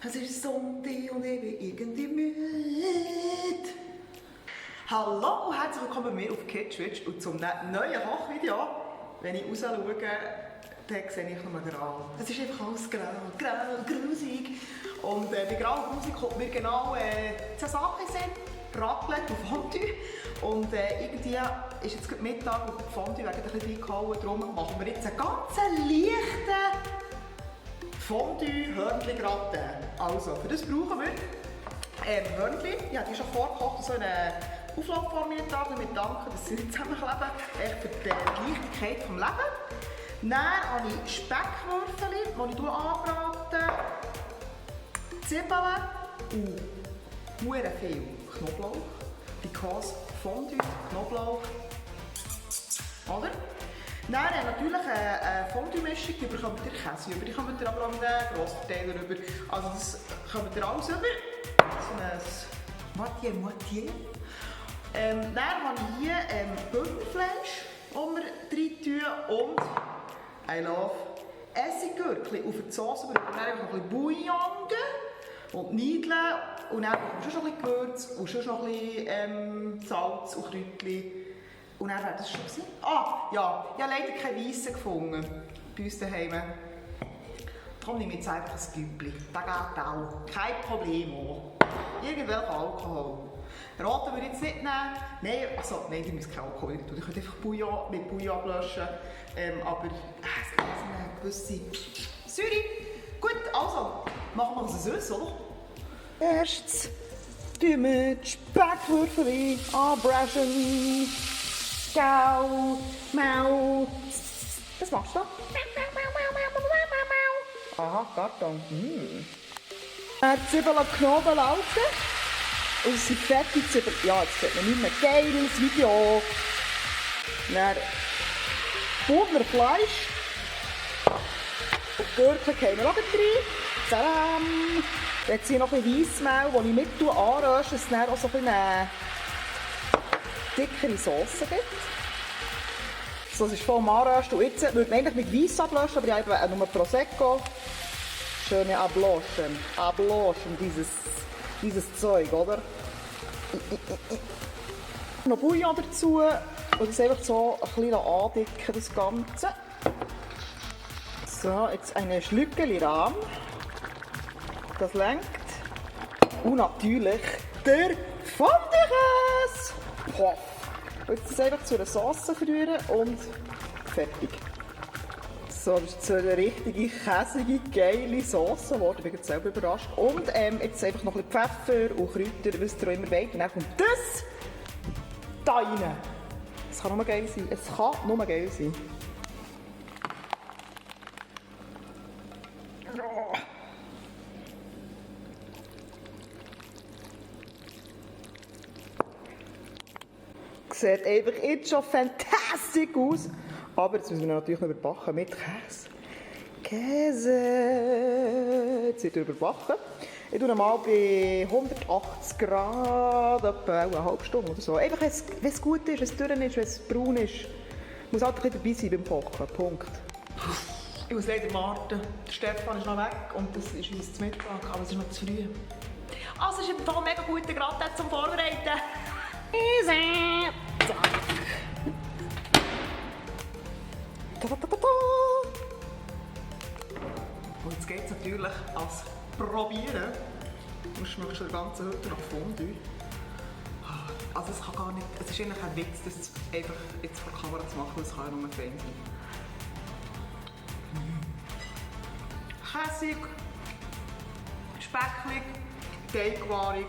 Es ist Sonntag und ich bin irgendwie müde. Hallo und herzlich willkommen bei mir auf Kitschwitsch und zum neuen Kochvideo. Wenn ich raus schaue, dann sehe ich nur grau. Es ist einfach alles grau, grusig. Und bei grau und grusig kommt mir genau 10 Sachen in Sinn. Raclette und Fondue. Und irgendwie ist jetzt gerade Mittag und die Fondue werden ein bisschen reingehauen. Darum machen wir jetzt einen ganz leichten Fondue-Hörnchen-Gratin. Also, für das brauchen wir Hörnchen. Ich habe die schon vorgekocht, so eine Auflaufform mit danken, dass sie nicht zusammenkleben. Echt für die Leichtigkeit des Lebens. Dann habe ich Speckwürfel, die ich anbrate. Zwiebeln und sehr viel Knoblauch. Because Fondue, Knoblauch. Oder? Dann natürlich eine Fondue-Mischung, die bekommt ihr Käse über, die kommt ihr aber auch einen Grossverteiler über. Also das kommt ihr alles über. So ein Moitié. Dann habe ich hier Bündnerfleisch, das wir rein tun und I love Essiggürkchen. Und für die Sauce brauchen wir einfach noch ein bisschen Bouillon und Nudeln und dann schon ein bisschen Gewürz und schon noch ein bisschen Salz und Kräutchen. Und dann wäre das schon gewesen. Ah, ja, ich habe leider keine Weisse gefunden bei uns daheim. Darum nehme ich jetzt einfach ein Güppli. Das geht auch. Kein Problem. Irgendwelcher Alkohol. Roten würde ich jetzt nicht nehmen. Nein, die müssen keinen Alkohol rein tun. Ich könnte einfach Bouillon mit Bouillon ablöschen. Aber es gibt eine gewisse Säure. Gut, also machen wir es süß, oder? Erst tun wir die Speckwürfel anbrechen. Ciao, Mau. Was machst du da? Aha, Karton. Zwiebeln und Knoblauch laufen. Und es sind fette Zwiebeln. Ja, jetzt sieht man nicht mehr. Geiles Video. Dann Bündner Fleisch. Und die Gurken gehen wir auch rein. Salam. Jetzt hier noch ein bisschen Weissmehl, das ich mit anröste, dass es dann auch so eine dickere Sauce gibt. So, das ist voll am Anrösten. Und jetzt würde man eigentlich mit Weiss ablöschen, aber ich habe nur Prosecco. Schöne Abloschen, dieses Zeug, oder? Noch Bouillon dazu und das einfach so ein bisschen andicken, das Ganze. So, jetzt eine Schlückeli Rahm. Das lenkt. Und natürlich der Fondue-Käse. Jetzt das einfach zu einer Sauce verrühren und fertig. So, das ist so eine richtige, käsige, geile Sauce geworden. Ich bin jetzt selber überrascht. Und jetzt einfach noch ein bisschen Pfeffer und Kräuter, was ihr auch immer wollt. Und dann kommt das da rein. Es kann nur geil sein. Es kann nur geil sein. Sieht einfach jetzt schon fantastisch aus. Aber jetzt müssen wir natürlich noch überbacken mit Käse. Jetzt wird er überbacken. Ich tue ihn mal bei 180 Grad, etwa eine halbe Stunde oder so. Einfach, wenn es gut ist, wenn es dünn ist, wenn es braun ist. Ich muss halt ein bisschen dabei sein beim Kochen. Punkt. Ich muss leider warten. Der Stefan ist noch weg und das ist uns zum Mittag, aber es ist noch zu früh. Also es ist ein mega guter Gratin zum Vorbereiten. Easy! Zack! Und jetzt geht es natürlich als Probieren. Du schmeckst den ganzen Hütte nach Fondue. Also es kann gar nicht, es ist eigentlich ein Witz, das einfach jetzt vor der Kamera zu machen, das kann ja nur fein sein. Käsig, specklig, teigwaarig.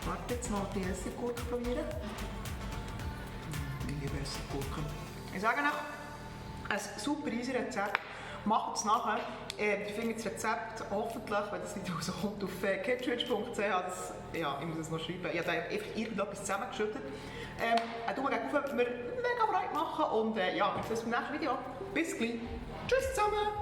Warte, jetzt noch die Essiggurke probieren. Ich liebe Essiggurken. Ich sage noch, ein super easy Rezept. Macht es nachher. Ihr findet das Rezept hoffentlich, wenn das Video rauskommt, auf kitschwitsch.ch. Ja, ich muss es noch schreiben. Ich habe einfach irgendetwas zusammengeschüttet. Ein Daumen gegen oben würde mir mega Freude machen. Und ja, wir sehen uns beim nächsten Video. Bis gleich. Tschüss zusammen.